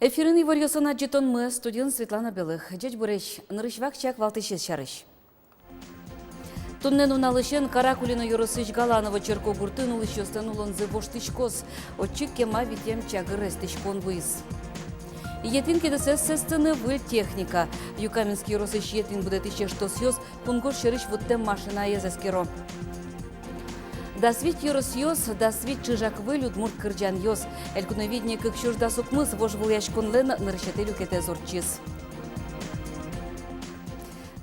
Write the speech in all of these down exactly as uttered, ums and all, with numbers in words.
Эфирын иворъёсын адӟытонмы, студиын Светлана Белых. Ӟечбуресь! Нырысь вакчияк валтӥсез сярысь. Туннэ нуналысен Каракулино ёросысь Галаново черкогуртын улӥсьёслэн улонзы воштӥськоз. Отчы кема витем чагыр эстӥськон вуиз. Етӥн кидысэз сэстыны выль техника. Юкаменск ёросысь етӥн будэтӥсь эштосъёс кунгож сьӧрысь вуттэм машинаез эскеро. Дас вить ёросъёс, дас вить чыжак-выль удмурт кырӟанъёс. «Элькуновидение кык сюрс дас укмыс» вожвылъяськонлэн нырысетӥ люкетэз ортчиз.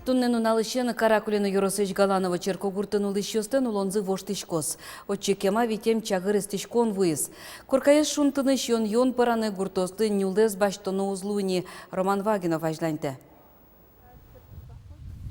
Туннэ нуналысен Каракулино ёросысь Галаново черкогуртын улӥсьёслэн улонзы воштӥськоз. Отчы кема витем чагыр эстӥськон вуиз. Коркаез шунтыны, сиён-юон пӧраны гуртъёслы нюлэс басьтоно уз луы ни. Роман Вагинов азьланьтэ.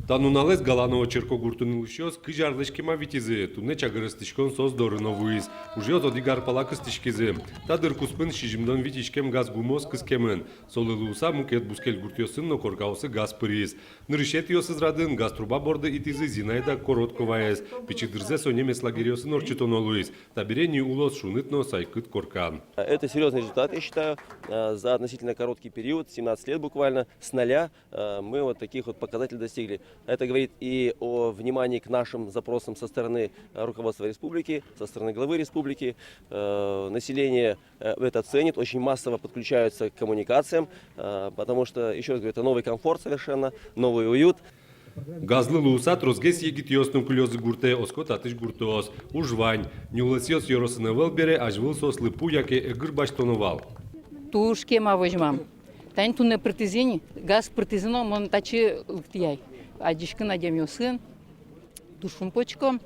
Та нуналэз Галаново черкогуртын улӥсьёс кызь арлэсь кема витизы. Туннэ чагыр эстӥськон соос доры но вуиз. Ужъёс одӥг ар пала кыстӥськизы. Та дыр куспын сизьымдон вить иськем газ гумыос кыскемын. Солы луыса мукет бускель гуртъёсын но коркаосы газ пыриз. Нырысетӥосыз радын газ труба борды итӥзы Зинаида Коротковаез. Пичи дырзэ со немец лагерьёсын ортчытоно луиз. Табере ни улос шуныт но сайкыт коркан. Это серьёзный результат, я считаю. Э, за относительно короткий период, семнадцать лет буквально, с нуля, э, мы вот таких вот показателей достигли. Это говорит и о внимании к нашим запросам со стороны, э, руководства республики, со стороны главы республики. Э, население, э, это ценит, очень массово подключаются к коммуникациям, э, потому что, ещё раз говорю, это новый комфорт совершенно, новый уют. Газлы луыса тросгес егитъёс но кылёзы гуртэ, оско татысь гуртоос. Уж вань. Нюлэсъёс ёросын ӧвӧл бере, азьвыл соослы пу яке эгыр басьтоно вал. Туж кема возьмам. Тани туннэ пыртӥзы ни, газ пыртӥзы но, мон татчы лыктӥ ай. Адӟиськыны адямиосын, туж шумпотӥськом.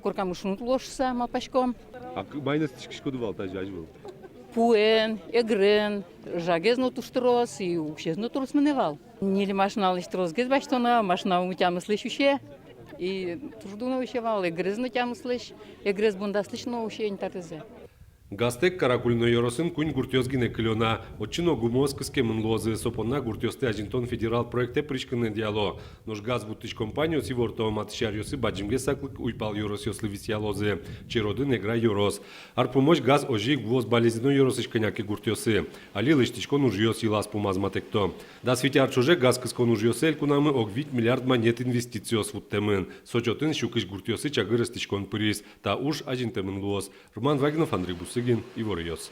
Коркамы шуныт луоз шуыса малпаськом. А к-, маин эстӥськиськоды вал тазьы азьвыл? Пуэн, эгырен, жагез но туж трос, и уксёез но трос мынэ вал. Ньыль машиналэсь тросгес басьтоно, машина ум тямыслэсь усе. И туж дуно усе вал, эгырез но тямыслэсь, эгырез бундаслэсь но усе ини татызэ. Газтэк Каракулино ёросын куинь гуртъёс гинэ кылё на. Отчы но гумыос кыскемын луозы. Со понна гуртъёсты азинтон федерал проектэ пыриськыны дыяло. Нош газ вуттӥсь компаниос иворто: матысь аръёсы бадӟымгес саклык уйпал ёросъёслы висъялозы. Черодын Эгра ёрос. Ар пумозь газ озьы ик вуоз Балезино ёросысь кӧня ке гуртъёсы. Али лэсьтӥськон ужъёс йылаз-пумаз матэкто. Дас вить ар ӵоже газ кыскон ужъёсы элькунамы ог вить миллиард манет инвестициос вуттэмын. Со чотын сю кызь гуртъёсы чагыр эстӥськон пыриз. Та уж азинтэмын луоз. Роман Вагинов, Андрей Бусыгин, «Иворъёс».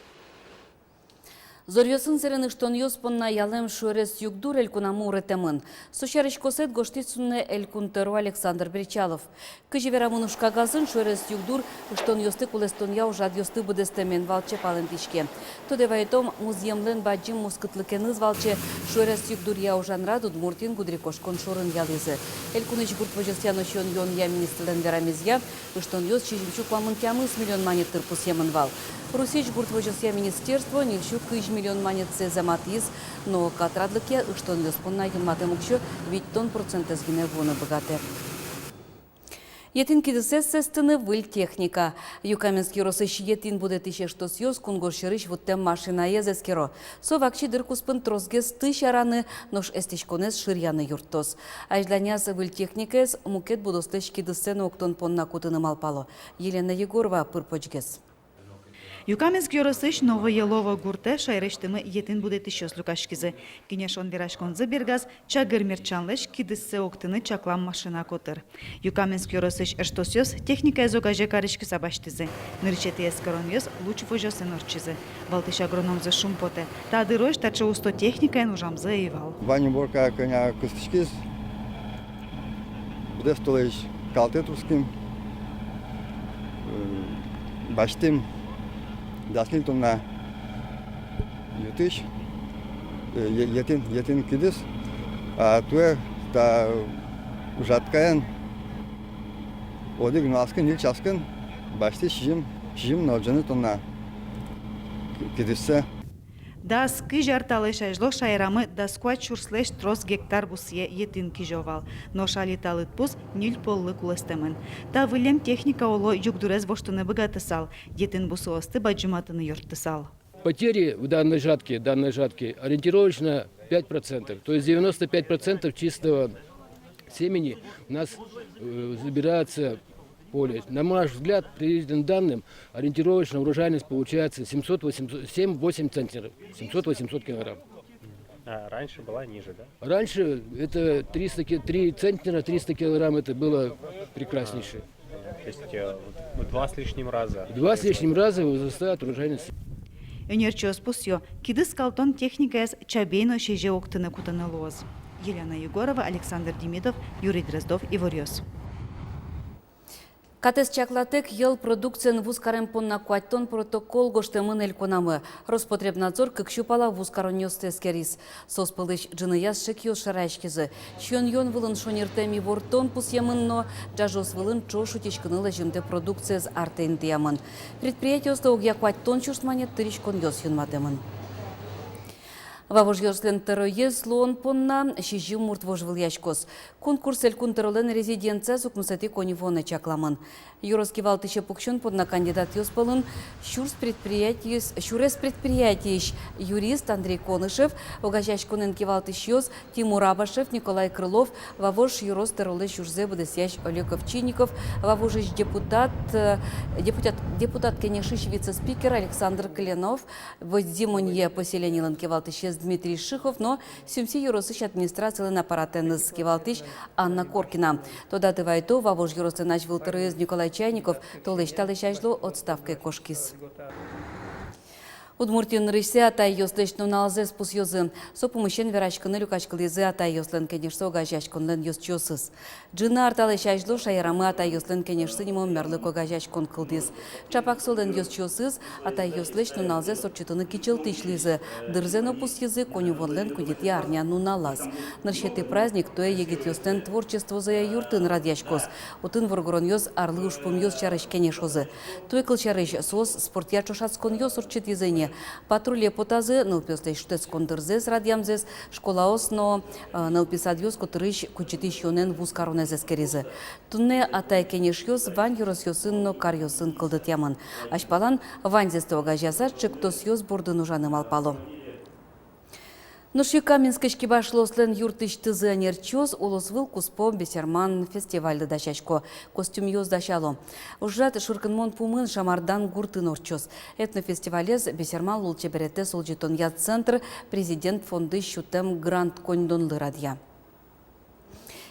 Зоръёсын сэрен ыштонъёс понна ялэм шуэрес югдур элькунамы уретэмын. Со сярысь косэт гожтӥз туннэ Элькун тӧро Александр Бречалов. Кызьы верамын уж кагазын, шуэрес югдур ыштонъёсты кулэстонъя ужрадъёсты быдэстэмен валче палэнтӥське. Тодэ вайытом, музъемлэн бадӟым мускытлыкеныз валче шуэрес югдуръя ужанрад Удмуртиын гудырикошкон шорын ялӥзы. Элькунысь гурт возёсъя но сиён-юонъя министрлэн верамезъя, ыштонъёс сизьымсю куамын тямыс миллион манет тыр пусъемын вал. Россиысь гурт возёсъя министерство ньыльсю кызь миллион манетсэ зэматӥз, но катрадлыкъя ыштонъёс понна юнматэм уксё витьтон процентэз гинэ вуыны быгатэ. Етӥн кидысэз сэстыны выль техника. Юкаменск ёросысь етӥн будэтӥсь эштосъёс кунгож сьӧрысь вуттэм машинаез эскеро. Со вакчи дыр куспын тросгес тысь араны, нош эстӥськонэз шыръяны юрттоз. Азьланяз выль техникаез мукет будослэсь кидыссэ но октон понна кутыны малпало. Елена Егорова пыр-почгес. Юкаменск ёросысь Новоелово гуртэ шаерысьтымы етӥн будэтӥсьёс люкаськизы. Кенешон-вераськонзы бергаз чагыр мертчанлэсь кидыссэ октыны чаклам машина котыр. Юкаменск ёросысь эштосъёс техникаез огазе кариськыса басьтӥзы. Нырысетӥ эскеронъёс луч возёсын ортчизы. Валтӥсь агрономзы шумпотэ: та дырозь таӵе усто техникаен ужамзы ӧй вал. Вань уборка кӧня кыстӥськиз, быдэс толэзь калтэ туским, э, басьтӥм дас ньыль тонна ю тысь, э, е-, етӥн, етӥн кидыс, а туэ та жаткаен одӥг нуналскын, ньыль часкын басьтӥ сизьым, сизьым но ӝыны тонна ки-, кидыссэ. Дас кызь ар талэсь азьло шаерамы дас куать сюрслэсь трос гектар бусые етӥн кизё вал. Нош али та лыдпус ньыль поллы кулэстэмын. Та выллем техника уло югдурез воштыны быгатысал, етӥн бусыосты бадӟыматыны юрттысал. Потери в данной жатке, данной жатке ориентировочно пять процентов. То есть девяносто пять процентов чистого семени у нас, э, забирается в поле. На мой взгляд, при данным ориентировочно урожайность получается семьсот-восемьсот, семь-восемь центнеров, семьсот-восемьсот килограмм. А раньше была ниже, да? Раньше это триста ки-, три центнера, триста килограмм, это было прекраснейшее. То есть, э, в два с лишним раза. Два с лишним раза возрастает урожайность. Ӧнерчиос пусъё, кидыскалтон техникаез чабей но сизе октыны кутыны луоз. Елена Егорова, Александр Демидов, Юрий Дроздов, «Иворъёс». Катэз чаклатэк йӧл продукциен вузкарем понна куатьтон протокол гожтэмын элькунамы. Роспотребнадзор кык сю пала вузкаронъёсты эскериз. Соос пӧлысь ӝыныяз шекъёс шараськизы. Сиён-юон вылын шонерттэм ивортон пусъемын но, ӝажъёс вылын ӵош утиськыны лэземдэ продукциез артэ интыямын. Предприятиослы огъя куатьтон сюрс манет тыриськонъёс юнматэмын. Вавожъёслэн тӧроез луон понна сизьым мурт вожвылъяськоз. Конкурс Элькун тӧролэн резиденцияз укмысэтӥ коньывуонэ чакламын. Ёрос кивалтӥсе пуксён понна кандидатъёс пӧлын сюрс предприятиысь, сюрес предприятиысь юрист Андрей Конышев, огазеяськонэн кивалтӥсьёс Тимур Абашев, Николай Крылов, Вавож ёрос тӧролэсь ужзэ быдэсъясь Олег Овчинников, Вавожысь депутат, э, депутат, депутат кенешысь вице-спикер Александр Кленов, Водзимонье поселенилэн кивалтӥсез Дмитрий Шихов но Сюмси ёросысь администрацилэн аппаратэныз кивалтӥсь Анна Коркина. Тодады вайто, Вавож ёрослэн азьвыл тӧроез Николай Чайников толэзь талэсь азьло отставкае кошкиз. Удмуртиын нырысьсэ атайёслэсь нуналзэс пусъёзы. Со пумысен вераськыны люкаськылӥзы Атайёслэн кенешсы огазеяськонлэн ёзчиосыз. Ӝыны ар талэсь азьло шаерамы Атайёслэн кенешсы нимо мерлыко огазеяськон кылдӥз. Чапак солэн ёзчиосыз атайёслэсь нуналзэс ортчытыны кичӧлтӥсь луизы. Дырзэ но пусйизы коньывуонлэн куинетӥ арня нуналаз. Нырысетӥ праздник туэ егитъёслэн творчествозыя юртын радъяськоз. Отын воргоронъёс арлы ужпумъёс сярысь кенешозы. Туэ, кылсярысь, соос спортъя ӵошатсконъёс ортчытӥзы ини. Патруле потазы, нылпиослэсь шутэтскон дырзэс радъямзэс, школаос но, э, нылпи садъёс котырысь кутчытӥсь сиёнэн вузкаронэз эскеризы. Туннэ атай кенешъёс вань ёросъёсын но каръёсын кылдытъямын. Азьпалан ваньзэсты огазеяса, ӵектосъёс бордын ужаны малпало. Нош Юкаменскысь кибашлыослэн юртысьтызы ӧнерчиос улосвыл куспо бесерман фестивальлы дасясько, костюмъёс дасяло. Ужрад шуркынмон пумын Шамардан гуртын ортчоз. Этнофестивалез бесерман лулчеберетэз улӟытонъя центр Президент фондысь сётэм грант коньдонлы радъя.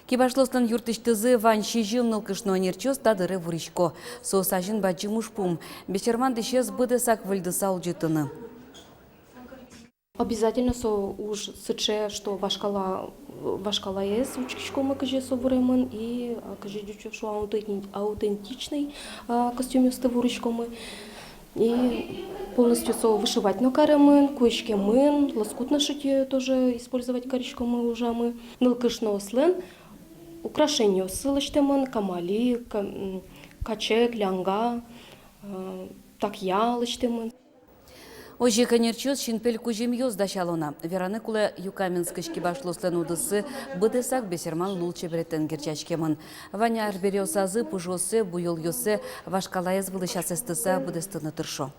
Кибашлыослэн юртысьтызы вань сизьым нылкышно ӧнерчиос та дыре вурисько. Соос азьын бадӟым ужпум — бесерман дӥсез быдэсак выльдыса улӟытыны. Обязательно со уж сыӵе, что вашкала, вашкалаез учкиськомы, кызьы со вуремын, и, а, кызьы ӟуч шуо, аутен-, аутентичный, а, костюмъёсты вуриськомы. И полностью со вышивать но каремын, куиськемын, лоскутно шитьё тоже использовать кариськомы, ужамы. Нылкышноослэн украшениоссы лэсьтэмын, камали, ка-, м, качек, лянга, э, такъя лэсьтэмын. Озьы ик ӧнерчиос синпель кузьымъёс дасяло на. Вераны кулэ, Юкаменскысь кибашлыослэн удыссы быдэсак бесерман лулчеберетэн герӟаськемын. Вань арбериосазы пужыоссэ, буёлъёссэ вашкалаез вылысь асэстыса быдэстыны тыршо.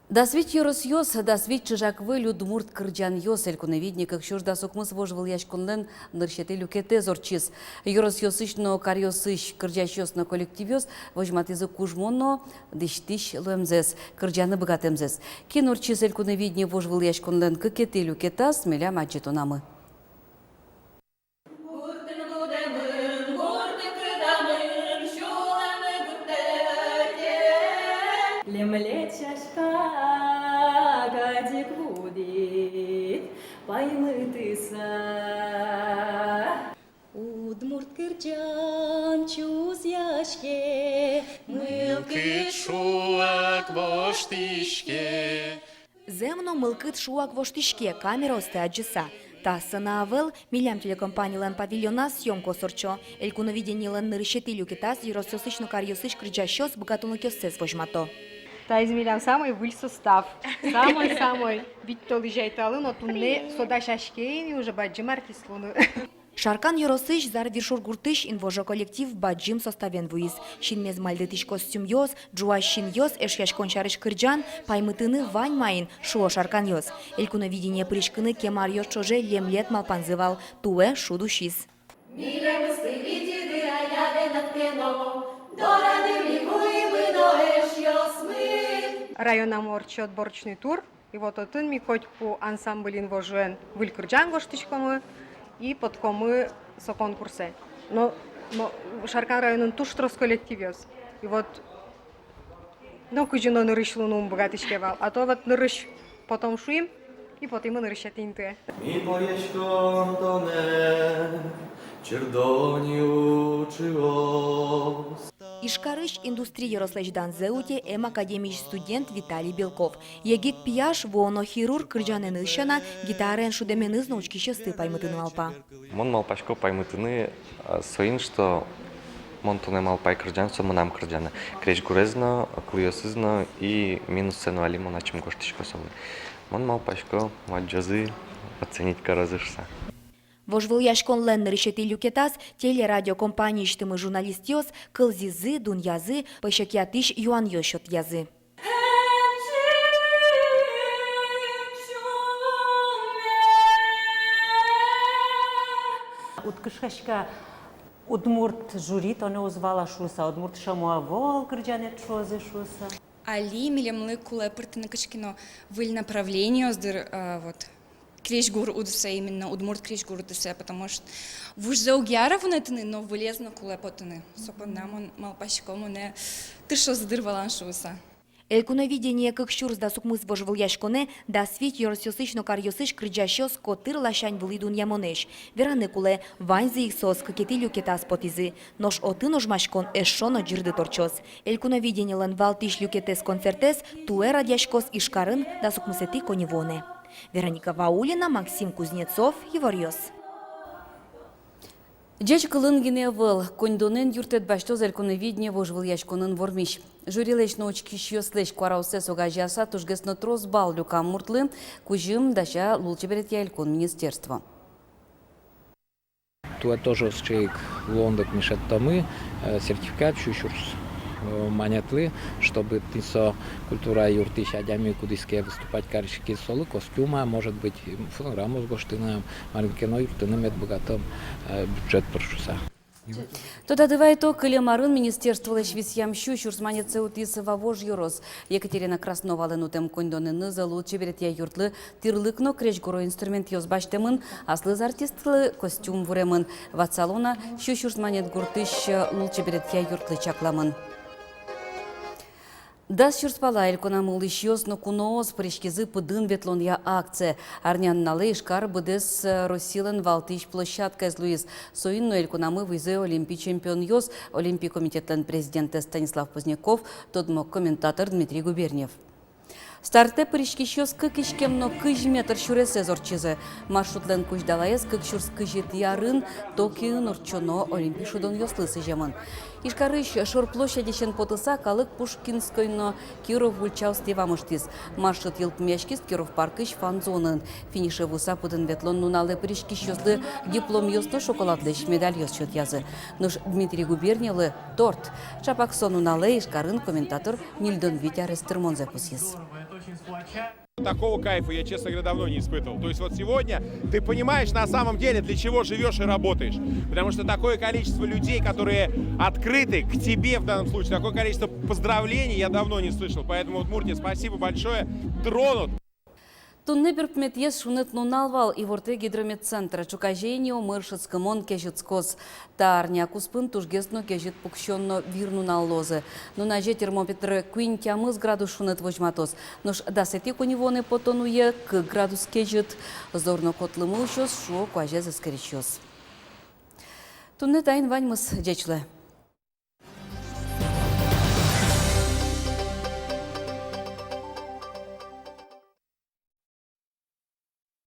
Дас вить ёросъёс, дас вить чыжак-выль удмурт кырӟанъёс — «Элькуновидение кык сюрс дас укмыс» вожвылъяськонлэн нырысетӥ люкетэз ортчиз. Ёросъёсысь но каръёсысь кырӟасьёс но коллективъёс возьматӥзы кужмо но дӥсьтӥсь луэмзэс, кырӟаны быгатэмзэс. Кин ортчиз «Элькуновидение» вожвылъяськонлэн кыкетӥ люкетаз, милям адӟытонамы. Гуртын будэмын, гуртын кыдамын, сюлэмы гуртэтэ. Лемлет сяська кадь ик вудӥд паймытыса. Удмурт кырӟан чузъяське, мылкыд шуак воштӥське. Зэм но, мылкыд шуак воштӥське, камераосты адӟыса. Та сцена ӧвӧл, «Милям» телекомпанилэн павильоназ съёмкаос ортчо. «Элькуновидениелэн» нырысетӥ люкетаз ёросъёсысь но каръёсысь кырӟасьёс быгатонлыкъёссэс возьмато. Таиз милям самой выль состав. Самой-самой. Вить толэзь ай талун, но туннэ со дасяське ини уже бадӟым артист луыны. Шаркан ёросысь Зарвиршур гуртысь «Инвожо» коллектив бадӟым составен вуиз. Синмез мальдытӥсь костюмъёс, ӝуась синъёс, эшъяськон сярысь кырӟан — паймытыны вань маин, шуо шарканъёс. «Элькуновидение» пыриськыны кема аръёс ӵоже лемлет малпанзы вал, туэ шуд усиз. Милемыз тӥ витиды, аня, венектоно, дорады ми вуимы но эшъёсмы. Районамы ортче отборочный тур, и вот отын ми котьку ансамбль «Инвожоен» выль кырӟан гожтӥськомы и поткомы со конкурсэ. Но, но Шаркан районын туж трос коллективъёс. И вот но кызьы но нырысь луыны ум быгатӥське вал, а то вот нырысь потом шуим, и потӥмы нырысетӥ интые. Ми пӧяськом тонэ, чырдонъ учыос. Ижкарысь Индустрия ёрослэсь данзэ уте эм академиысь студент Виталий Белков. Егит пияш, вуоно хирург, кырӟанэныз сяна, гитараен шудэменыз но учкисьёсты паймытыны малпа. Мон малпасько паймытыны, а, соин, что мон туннэ малпай кырӟан, со мынам кырӟанэ. Крезьгурез но, кылъёсыз но, и минус сэ но али мон ачим гожтӥсько солы. Мон малпасько, мадёзы оценить карозы шуса. Вожвылъяськонлэн нырысетӥ люкетаз телерадиокомпаниысьтымы журналистъёс кылзӥзы, дунъязы, пӧсекъятӥсь юанъёс сётъязы. Уд кышкаська удмурт жюри тонэ уз вала шуыса, удмурт шӧмо ӧвӧл кырӟанэд шуозы шуыса. Али милемлы кулэ пыртыны кыӵе ке но выль направлениос дыр, э, вот, крезьгур удысэ, именно удмурт крезьгур удысэ, потому что вужзэ уг яра вунэтыны, но вылез но кулэ потыны. Со понна мон малпасько, монэ тыршозы дыр валан шуыса. «Элькуновидение кык сюрс дас укмыс» вожвылъяськонэ дас вить ёросъёсысь но каръёсысь кырӟасьёс котыр ласянь вуылӥ дунъямонэсь. Вераны кулэ, ваньзы ик соос кыкетӥ люкетаз потӥзы. Нош отын ожмаськон эшшо но ӟырдыт ортчоз. «Элькуновидениелэн» валтӥсь люкетэз концертэз туэ радъяськоз Ижкарын дас укмысэтӥ коньывуонэ. Вероника Ваулина, Максим Кузнецов, «Иворъёс». Ӟеч кылын гинэ ӧвӧл, коньдонэн юрттэт басьтоз «Элькуновидение» вожвылъяськонын вормись. Жюрилэсь но учкисьёслэсь куараоссэс огазеяса, тужгес но трос балл люкам муртлы кузьым дася лулчеберетъя элькун министерство. Туэ тоже сыӵе ик луонлык ми шедьтомы, э, сертификат сю сюрс, э, манетлы, чтобы тӥни со культура юртысь адями, кудӥз ке выступать кариськиз, солы костюм, а может быть, фонограммаос гожтыны, мар ке но юрттыны мед быгатом, э, бюджет пыр шуыса. Тодады вайто, кылем арын министерстволэсь висъям сю сюрс манетсэ утӥз Вавож ёрос. Екатерина Красновалэн утэм коньдонэныз лулчеберетъя юртлы тӥрлык но крезьгуро инструментъёс басьтэмын, аслыз артистлы костюм вуремын. Ватсалом на, сю сюрс манет гуртысь лулчеберетъя юртлы чакламын. Дас сюрс пала элькунамы улӥсьёс но куноос пыриськизы пыдын ветлонъя акцие. Арня нуналэ Ижкар быдэс Россилэн валтӥсь площадкаез луиз. Соин но элькунамы вуизы олимпи чемпионъёс, Олимпий комитетлэн президентэз Станислав Поздняков, тодмо комментатор Дмитрий Губерниев. Стартэ пыриськисьёс кык иськем но кызь метр сюресэз ортчизы. Маршрутлэн кузьдалаез кык сюрс кызетӥ арын Токиоын ортчоно олимпи шудонъёслы сӥземын. Ижкарысь Шор площадьысен потыса, калык Пушкинской но Киров ульчаостӥ вамыштӥз. Маршрут йылпумъяськиз Киров паркысь фан-зонаын. Финише вуыса, пыдын ветлон нуналэ пыриськисьёслы дипломъёс но шоколадлэсь медальёс сётъязы. Нош Дмитрий Губерниевлы — торт. Ӵапак со нуналэ Ижкарын комментатор ньыльдон вить арес тырмонзэ пусйиз. Такого кайфа я, честно говоря, давно не испытывал. То есть вот сегодня ты понимаешь на самом деле, для чего живёшь и работаешь. Потому что такое количество людей, которые открыты к тебе в данном случае, такое количество поздравлений я давно не слышал. Поэтому, Удмуртия, спасибо большое. Тронут. Туннэ берпуметӥез шуныт нунал вал. Ивортэ гидрометцентр: ӵуказе ини омыр шӧдскымон кезьытскоз. Та арня куспын тужгес но кезьыт пуксён но вир нунал луозы. Нуназе термометр куинь тямыс градус шуныт возьматоз. Нош дасэтӥ коньывуонэ потон уе кык градус кезьыт. Зор но котлымы усёз, шуо куазез эскерисьёс. Туннэ таин ваньмыз. Ӟеч луэ.